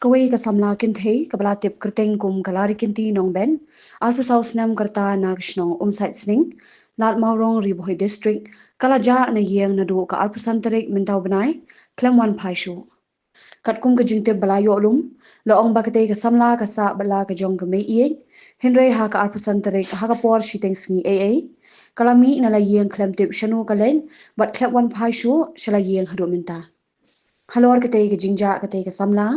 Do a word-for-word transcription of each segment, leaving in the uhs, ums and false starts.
Kawei ka samla kynthei kaba la tip kyrteng kum ka Larikinti Nongben, arphew saw snem ka rta, na ka shnong Umsaitsning, Lad Mawrong, Ri Bhoi District, ka la jah na ïing naduh ka arphew san tarik mynta u bnai khlem wan phai shuh. Katkum ka jingtip ba la ïoh lum, la ong ba katei ka samla ka sah bad la ka jong ka mei ïeit, hynrei ha ka arphew san tarik ha ka por shiteng sngi eiei, ka la mih na la ïing khlem tip shano ka leit bad khlem wan phai shuh sha la ïing haduh mynta. Halor katei ka jingjah katei ka samla,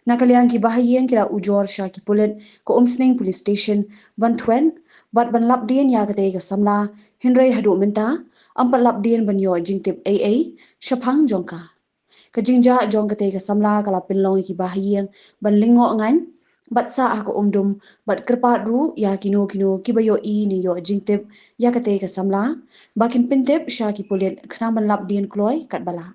na ka liang ki bahaïing ki la ujor sha ki pulit ka Umsning Police Station ban thwet bad ban lap dien ïa katei ka samla, hynrei haduh mynta ym pat lap dien ban ïoh jingtip eiei shaphang jong ka. Ka jingjah jong katei ka samla ka la pynlong ïa ki bahaïing ban lyngngoh ngaiñ bad sah ha ka umdum bad kyrpad ruh ïa kino kino kiba ïohi ne ïoh jingtip ïa katei ka samla ba kin pyntip sha ki pulit khnang ban lap dien kloi katba lah.